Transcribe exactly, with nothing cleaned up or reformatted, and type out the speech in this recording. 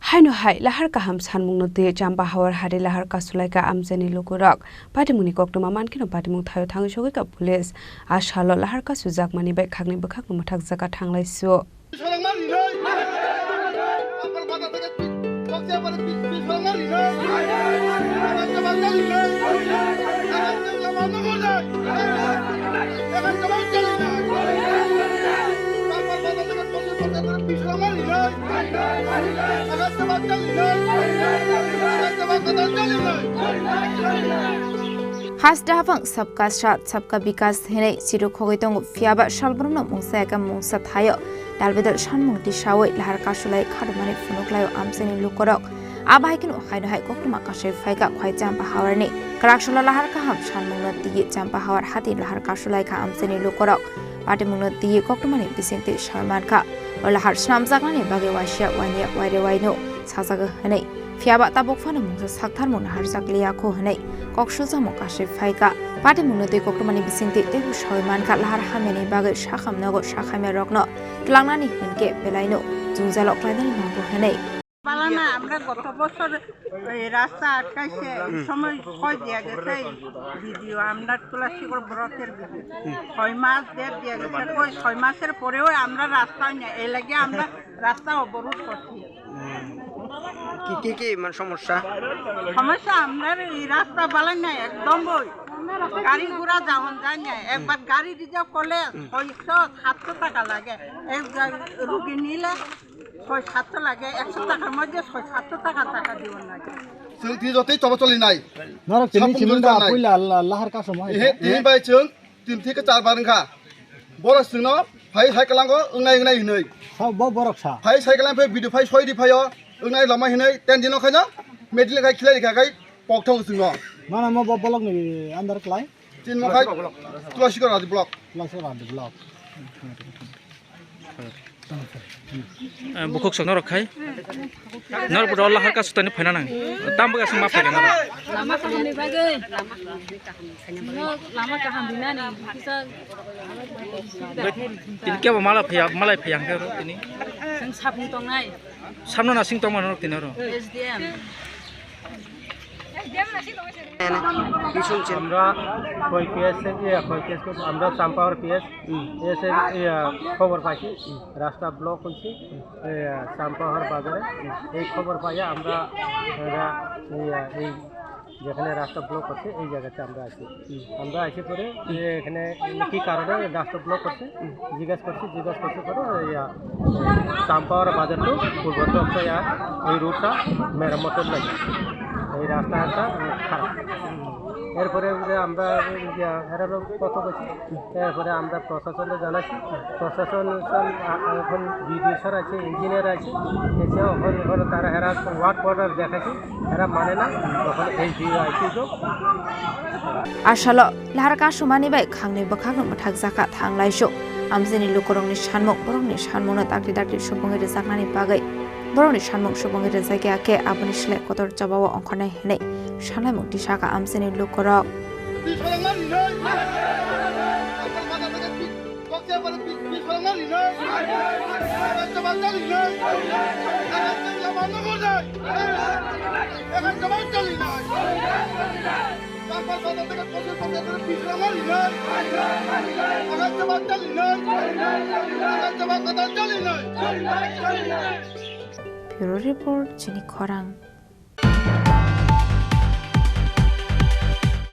Haino hai lahar kaham sanmungno twi Champahawar hari lahar kasulaikha amchaini lukurok. Patimungni koktwma mankhe no patimung thaio thangwi sogwikha police. A salo lahar kasujakmani bai khakni bwkhakno mwthakjakha thanglaisu. Haste habang sabka sat, sabka bikas hinwi chiru khogwi tongo, phiya ba salbrumno mungsa eka mungsa thaio dalbidal sanmung tisawi lahar kasulai kharmani phunuklaio amchaini lukurok. Abo hai kheno haino hai koktwma kasai phaikha khwai Champahawarni kwraksalo lahar kaham sanmungno twiwi Champahawar hati lahar kasulaikha amchaini lukurok. Patimungno twiwi koktwmani bisingtwi sawi mankha, o lahar snamjaknani bagwi waisa wainiya wairewai no sajagwi hwnwi. Phiya ba tabuk phano mungsa saktharmung naharjak liya kho hwnwi kok suljamung kasui phaikha. Patimungno twi koktwmani bisingtwi teibo sawi mankha, lahar hamyani bagwi sakham nogo sakhamya rokno twlangnani hwnkhe belaino jwngjalo klainani nango hwnwi. পালা না, আমরা গত বছর এই রাস্তা আটকাইছে, এই সময় কই দিয়া গেছে এই ভিডিও, আমরা তুলাসীগর ব্রতের ভিডিও। ছয় মাস ডেট দিয়া গেছে, কই ছয় মাসের পরেও আমরা রাস্তা নেই, এই লাগে আমরা রাস্তা অবরোধ করছি। কি, কি, কি মানে সমস্যা? সমস্যা, আমরা এই রাস্তা বালাই নাই, একদম ওই গাড়ি ঘোড়া যাওয়ান যায় না। একবার গাড়ি রিজার্ভ করলে ছয়শো সাতশো টাকা লাগে, এক গা-, রুগী নিলে ছয় সাতশো লাগে, একশো টাকার মধ্যে ছয় সাতশো টাকা, টাকা দিবেন না। Chwng tini jotoi tobo choli nai. Norok tini Sapung simin da jotoi nai. Puila la-, lahar kasamo hai. Ehe, tini bai chwng tin theke char bar wngkha. Borok chwngno phai sai kwlango wngnai wngnai hinwi. Sa bo borok sa. Phai sai kwlang phai video phai soi di phaio wngnai lama hinwi ten dino khaino medley khai khilai rikha khai pok thok chwngno. Mana mo bo bolok ni andar klai. Tin mo khai Tulasikor Radi block. Tulasikor Radi block. Eh, bukhuk sok norok khai. Norok bodo Allah harka sutani phaina nang. Tam bwga sung ma phaikha norok. Lama kaham ni bagwi. Lama kaham rinani kisa. Tini kebo mala phaiya, malai phaiya hwnkhe oro tini. Chwng sapung tongnai. Samno nasing tongma norok tini oro. S D M. আমরা খই পিএস থেকে, ইয়া, খই পিএস থেকে আমরা চাম্পাওয়ার পিএস এসে, ইয়া, খবর পাইছি রাস্তা ব্লক হয়েছে, ইয়া, চাম্পাওয়ার বাজারে। এই খবর পাইয়া আমরা, আমরা, ইয়া, এই যেখানে রাস্তা ব্লক হচ্ছে এই জায়গাতে আমরা আছি। আমরা এসে পরে যে এখানে কি কারণে রাস্তা ব্লক করছে জিজ্ঞাসা করছি, জিজ্ঞাসা করতে পরে, ইয়া, চাম্পাওয়ার বাজার টু পূর্ব চকচয়া এই রুটটা মেরামতের লাগে, এই রাস্তাটা খারাপ। এরপরে যে আমরা, ইয়া, এরারও কথা বলছি, এরপরে আমরা প্রশাসনকে জানাচ্ছি, প্রশাসন এখন বিডিও স্যার আছে, ইঞ্জিনিয়ার আছে, এসে ওখানে, ওখানে তারা এরা ওয়ার্ক অর্ডার দেখাচ্ছে, এরা মানে না, ওখানে এসডিও আইসি তো। Asalo lahar kasumani bai khangni bwkhakno mwthakjakha thanglaisu. Amchaini lukurokni sanmung, borokni sanmungno dakti dakti subungwi rwjaknani bagwi, borokni sanmung subungwi rwjakya khe aboni slai kotor chobao ongkhornai hwnwi sanlaimung tisakha amchaini lukurok. Bureau Report, Chini Khorang.